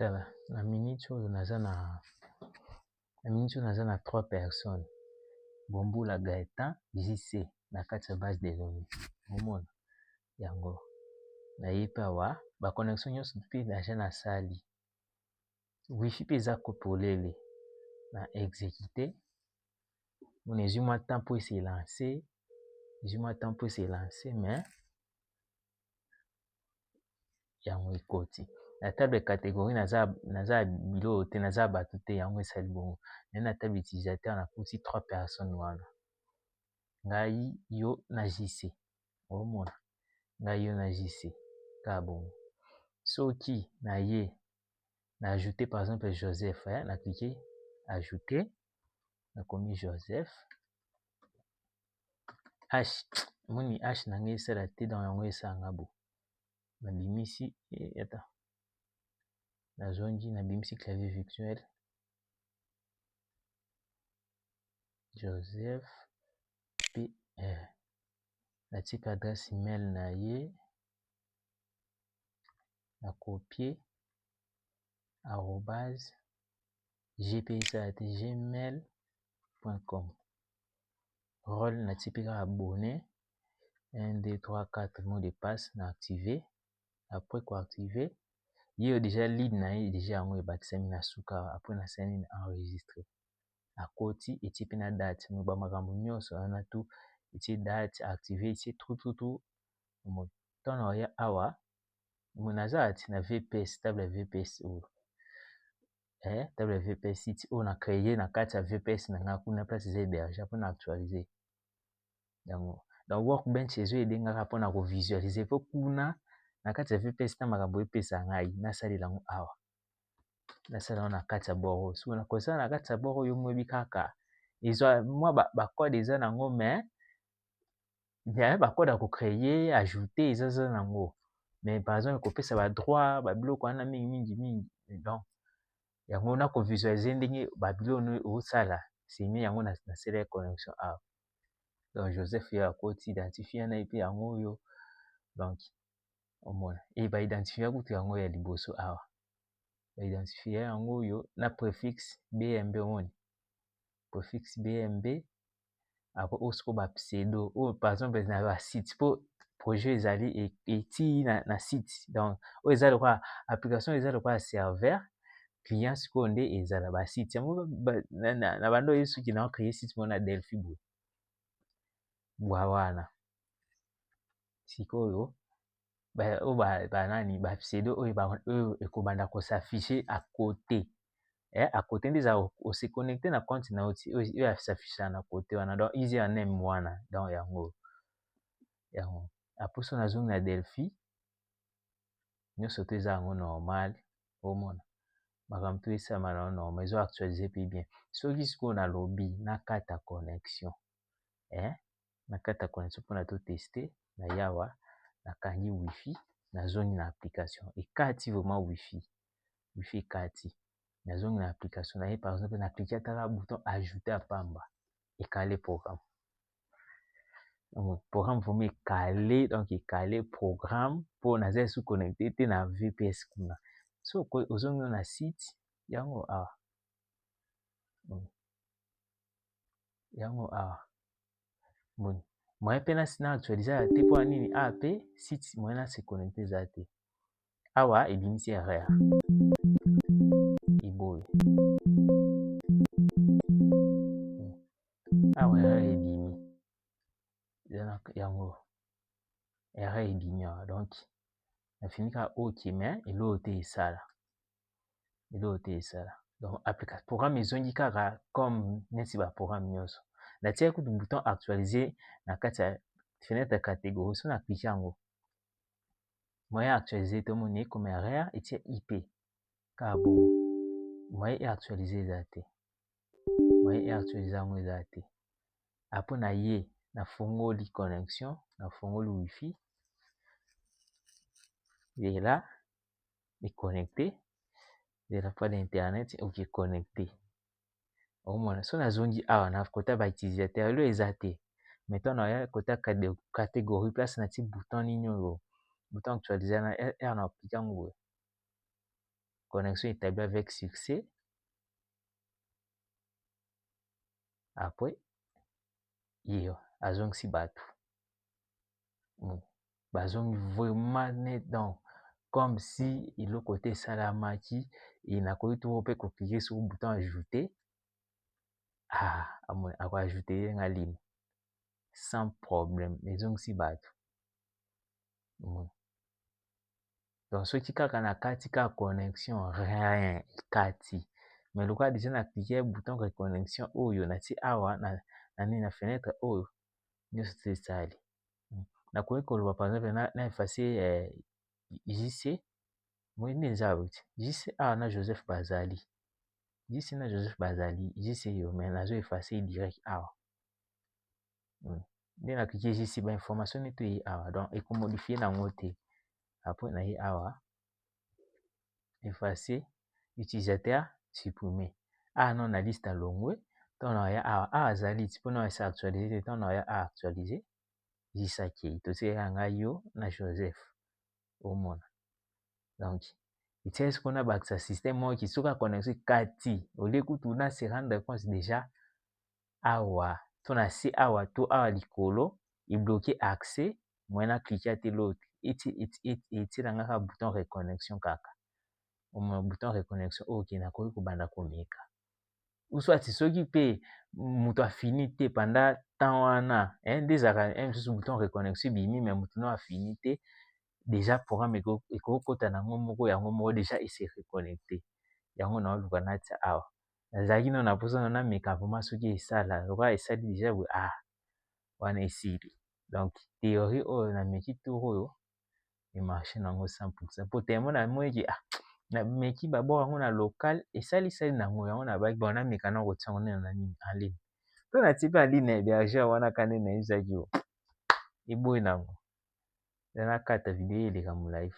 Tala na minute oyo naza na na 3 personnes Bombula Gaëtan JC na kati ya base de données omona yango naye pe awa ba connexion nyonso mpe deja nasali wifi mpe eza polele na exécuter mona ezwi mwa temps mpo ese lancer, ezwi mwa temps mpo ese lancer, mais yango ekoti na table catégorie. Naza biloko te, naza bato te, yango esali bongo. Naye na table utilisateur, nakuti 3 personnes wana, ngai, yo na JC. Omona ngai, yo na JC kaka bongo. Soki naye na ajouter par exemple Joseph, na cliquer ajouter, nakomi Joseph H, moni H na ngai esala te, donc yango esalanga bo nabimisi ata nazongi, nabimisi clavier virtuel. Joseph P R, natie pe adresse email na ye, na copier, arobase gp esala te, gmail.com. Role natie mpe kaka abonné 1 2 3 4, mot de passe na activer. Après koactiver ye oyo déjà lead na ye déjà yango ebakisami na suka. Après nasali nini? Enregistrer. Akoti, etie mpe na date, ba makambo nyonso wana tu etie date, active, etie tout tout tout. Ntango oya awa naza ati na VPS, table ya VPS oyo, table ya VPS site oyo na créer na kati ya VPS na nga kuna place eza héberge mpona actualiser yango. Donc Workbench ezo aider nga mpona kovisualiser, mpo kuna na kati ya VPS na makambo epesa ngai nasalela yango awa, nasala yango na kati ya bord oyo. Soki nakosala na kati ya bord oyo, moyebi kaka ezwa mwa bacode eza nango, mais bacode ya kocréer, ajouter eza nango, mais par exemple kopesa badroit, babiloko wana mingi mingi mingi. Donc yango na kovisualiser ndenge babiloko osala simi yango, nasala ya connexion awa. Donc Joseph ye akoti, identifiant na ye mpe yango oyo. Donc omona e baidentifiant kutu yango ya liboso awa, baidentifiant yango oyo na préfixe BMB. Omoni préfixe BMB. Après oyo sikoyo bapseudo oyo, par exemple na basite, mpo projet ezali etii na site. Donc oyo eza lokola application, eza lokola serveur client. Sikoyo nde ezala basite yango na bando oyo, soki na créer site moko na Delphi boye bwa wana, sikoyo oyo banani bapseudo oyo ekobanda kos'afficher à côté, à côté nde ezala ose connecter na compte na yo ti oyo as'afficher na côté wana, donc username wana. Donc yango après so nazongi na Delphi, nyonso to eza yango normal. Omona makambo to esalama na normal, ezo actualiser mpe bien. Soki sikoyo nalobi nakata connexion, nakata connexion mpona totester na yawa, nakangi wifi, nazongi na application, ekati vraiment wifi, wifi ekati, nazongi na application na ye, par exemple na cliquer ataka bouton ajouter ya pamba, ekale programme. Programme vraiment ekale, donc ekale programme mpo naza lisusu connecté te na VPS kuna. So ozongi na site yango awa, yango awa moni moyen mpe na actualiser ya te. Mpo nini? Awa mpe site moyen na se connecter eza te. Awa ebimisi erreur eboye, awa erreur ebimi yango, erreur ebimi awa. Donc nafini kaka ok, mais eloko te esala, eloko te esala. Donc application, programme ezongi kaka comme neti baprogramme nyonso. Natiaki kutu bouton actualiser na kati ya fenêtre ya catégorie. So na cliquer yango, moyen actualiser te. Omoni ekoma erreur, etie IP kaka bongo, moyen e actualiser eza te, moyen e actualiser yango eza te. Après na ye nafongoli connexion, nafongoli wifi, zela econnecté, zela pas d'internet, ok, connecté. Omona so nazongi awa na kota bautilisateur, elo eza te. Maintenant naya kota catégorie, place natie bouton nini oyo, bouton actualiser na r, na appliquer yango boye. Connexion établie avec succès. Après ye azongisi bato, bazongi vraiment net, donc comme si eloko te esalamaki. E nakoki to mpe kocliquer sur bouton ajouter. Ah, akoajouter nga ligne sans problème, ezongisi bato. Donc soki kaka na kati kaka connexion, rien ekati. Mais lokola déjà na cliquer bouton reconnexion oyo natie awa na nini, na fenêtre oyo, nyonso te esali. Nakoki koloba par exemple na effacer JC. Moi nde eza awa ti JC awa na Joseph bazali, JC na Joseph bazali, JC yo, mais nazo effacer direct awa. Nde na cliquer JC, bainformation neti eye awa, donc ekomodifier nango te. Après na ye awa, effacer utilisateur supprimer. Ah non, na liste alongwe. Ntango na ya awa, awa azali ti mpona esa actualiser te. Ntango na ya awa, actualiser, JC akei, totikaka ngai yo na Joseph. Omona, donc etikali sikoyo na bakisa système moko. Soki connexion ekati, olie kutu na se rendre compte déjà awa to na se awa to awa likolo ebloquer accès, moyen na cliquer te. L'autre etielanga kaka bouton reconnexion, kaka omona bouton reconnexion oyo ke nakoki kobanda komeka. Ou soit soki mpe moto afini te pendant temps wana, nde ezalaka mosusu, bouton reconnexion ebimi mais moto no afini te, déjà programme ekokota nango moko, yango moko déjà ese reconnecter. Yango naoluka natia awa. Nazalaki nano na mposa nameka vraiment soki esala lokola esali déjà boye. Ah, wana esili. Donc théorie oyo nameki tour oyo emarcher nango 100%, po tellement namoniki, ah, nameki babord yango na local, esalisali nango yango. Nabaki bon, nameka na kotia yango nene na nini, en ligne. Mpe natie mpe en ligne hébergeur wana ka nde nayebisaki yo, eboyi nango. Nakata video eleka molai.